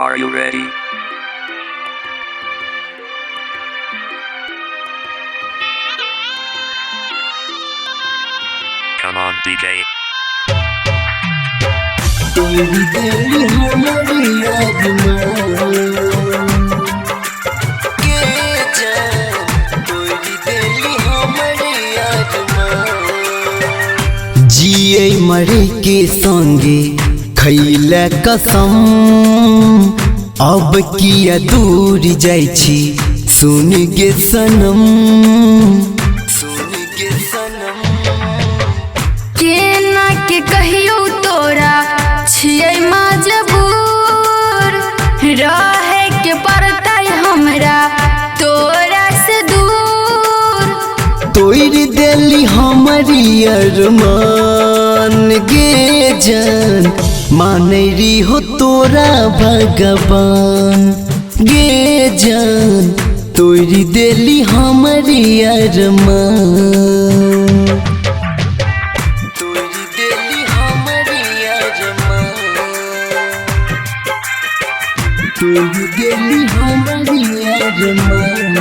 Are you ready? Come on, DJ. तोरी देली हमारी अरमान के जान, तोरी देली हमारी अरमान। जिए मरे के संगे खैला कसम, अब किया दूर जाइ छी सुन गे सनम, सुन गे सनम। केना के कहियो तोरा छियै मजबूर, रहे के पड़तै हमरा तोरा से दूर। तोड़ देली हमारी अरमान गे जान, मानरी हो तोरा भगवान गे जान, तोड़ देली हमारी अरमान, तोड़ देली हमारी अरमान, तोड़ देली हमारी अरमान।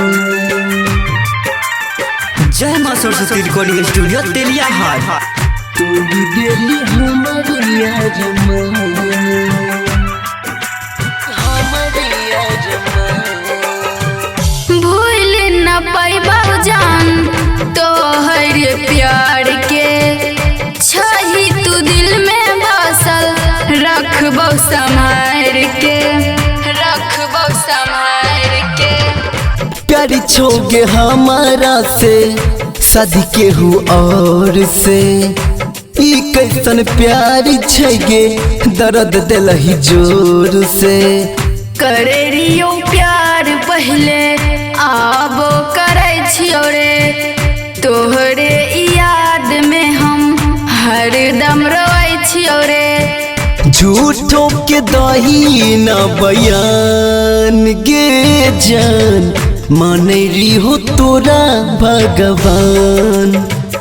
जय माँ सरस्वती रिकॉर्डिंग स्टूडियो तेलियाहाट। तोड़ी देली हमारी अरमान, हमारी अरमान। भूल न पैबौ जान तोहर प्यार के, छही तू दिल में बसल रखबौ संभार के, रखबौ संभार के। प्यार छोगे हमारा से शादी केहू और से, ई कैसन प्यार छगे दर्द दिलही जोर से। करे रियो प्यार पहले आबो करे छियो रे, तोहरे याद में हम हरदम रोए छियो रे। झूठों के दही न बयान गे जान, मानरी हो तोरा भगवान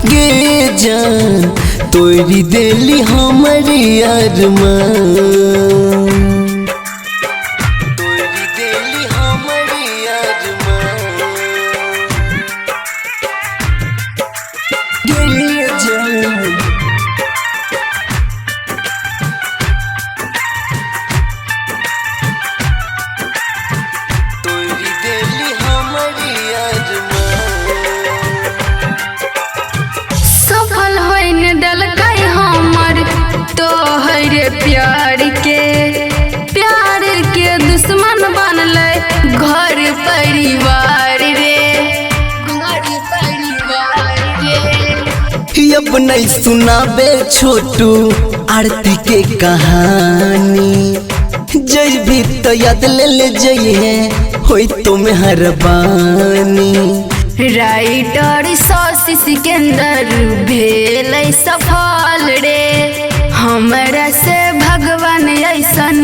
गे जान, तोरी देली हमारी अरमान, तोरी देली हमारी अरमान गे जान। तोरी देली हमारी अरमान। सफल होइन देलकै हमर तोहर प्यार के, प्यार के दुश्मन बनलै घर परिवार रे, घर परिवार रे। अब नहीं सुनाबे छोटू आरती के कहानी, जय भी तो याद ले ले जइहे होई तो मेहरबानी। राइटर शशि सिकंदर भेलै सफल रे, हमरा से भगवान ऐसन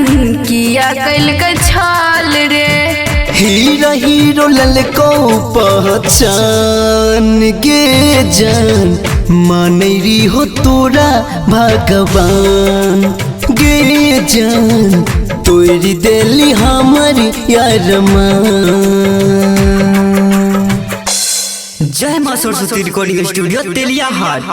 किया कैलकै छल रे। हीरा हीरो ललको पहचान गे जान, मानरी हो तोरा भगवान गे जान, तोरी देली हमारी अरमान। जय माँ सरस्वती रिकॉर्डिंग स्टूडियो तेलियाहाट।